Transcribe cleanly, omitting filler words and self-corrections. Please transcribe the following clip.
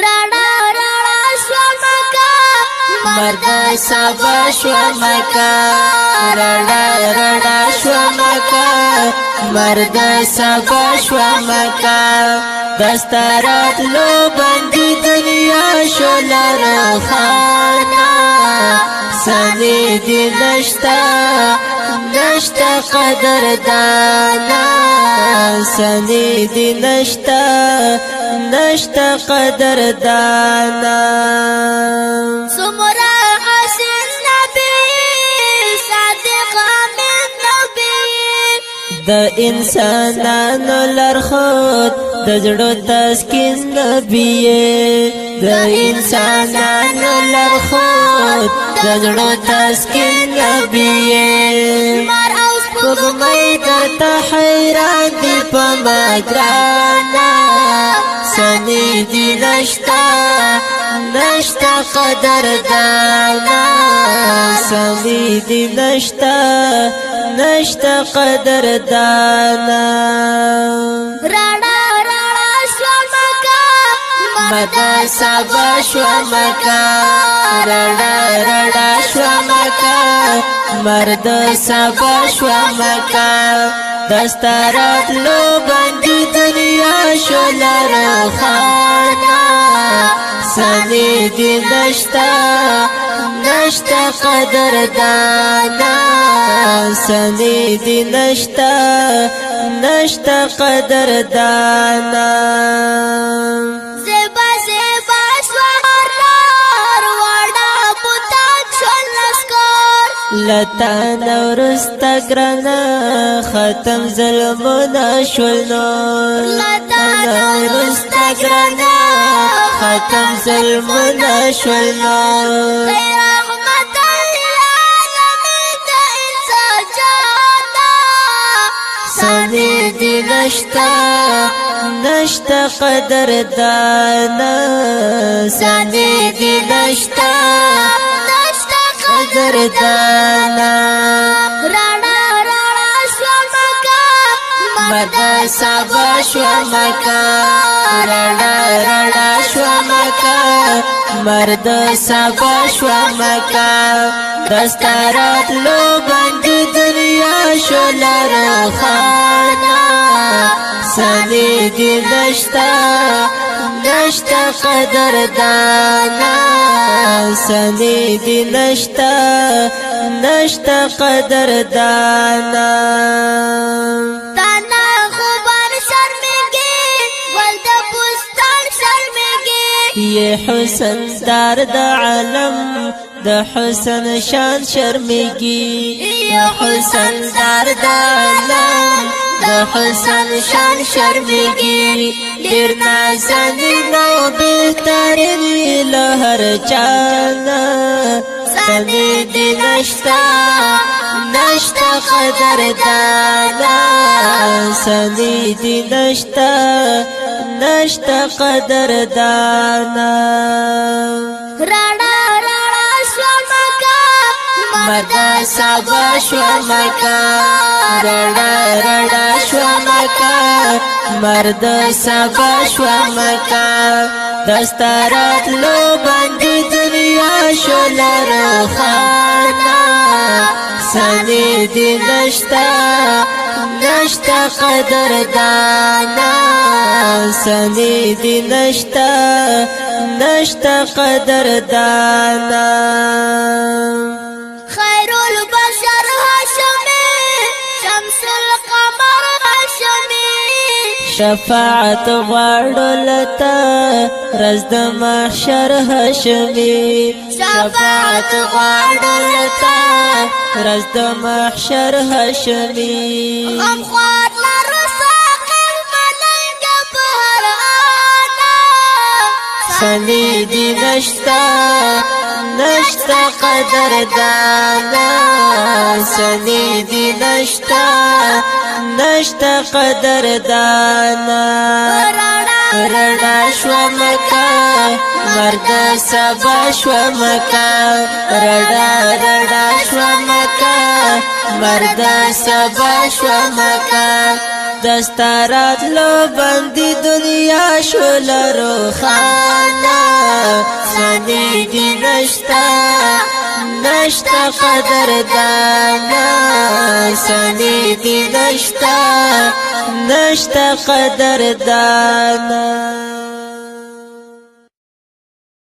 رڼا رڼا شوه مکه، مرد سبا شوه مکه. رڼا رڼا شوه مکه، مرد سبا شوه مکه. دسترات لو بندي دنیا شو لرخانا، سنی دی نشتا نشتا قدر دانا، سنی دی نشتا نشتا قدر دانا. څومره حسین نبی، صادق امین نبی، د انسانانو لارښود، د زړه تسکین نبی. د انسانانو لارښود، د زړه تسکین نبی. لمر او سپوږمۍ درته حیران دي په ما ګرانه، سنی دي نشتا نشتا قدر دانا، سنی دي نشتا نشتا قدر دانا. رڼا رڼا شوه مکه، مرد سبا شوه مکه. رڼا رڼا شوه مکه، مرد سبا شوه مکه. دسترات لو بندي دنیا شو لرخانا، سنی دی نشتا نشتا قدر دانا، سنی دی نشتا نشتا قدر دانا. زیبا زیبا شوه هر لار، واړه بتان شول لښکر. لتا نورسته ګرانه، ختم ظلمونه شول نور. لتا نورسته ګرانه، ختم ظلمونه شول نور. رحمت للعالمین د انسان جانا، سنی دی نشتا نشتا قدر دانا، سنی دی نشتا نشته قدر دانا. رڼا رڼا شوه مکه، مرد سبا شوه مکه. رڼا رڼا شوه مکه، مرد سبا شوه مکه. دسترات لو بندي دنیا شو لرخانا، سنی دی نشتا نشتا قدر دانا، سنی دی نشتا نشتا قدر دانا. تانا خوبان شرمېږي، ګل د بوستان شرمېږي. یہ حسن دار د عالم، د حسن شان شرمېږي. یہ حسن دار د عالم، د حسن شان شرمېږي. ډېر نازنین او بهترین له هر چا نه، سنی دی نشتا نشتا قدر دانا، سنی دی نشتا نشتا قدر دانا. رڼا رڼا شوه مکه، مرد سبا شوه مکه. رڼا رڼا شوه مکه، مرد سبا شوه مکه. دسترات لو بندي دنیا شو لرخانا، سنی دی نشتا نشتا قدر دانا، سنی دی نشتا نشتا قدر دانا. خیر البشر هاشمي، شمس القمر هاشمي، شفاعت غواړو لتا رز د محشر هاشمي. شفاعت غواړو لتا رز د محشر هاشمي. غمخوار لرو ساقي ملنګ په هر آنا، سنی دی نشتا نشتا قدر دانا، سنی دی نشتا نشتا قدر دانا. رڼا شوه مکه، مرد سبا شوه مکه. رڼا رڼا شوه مکه، مرد سبا شوه مکه. دستارات لو بندي دنیا شو لرو خانه. سنی دی نشتا، نشتا قدر دانا، سنی دی نشتا، نشتا قدر دانا۔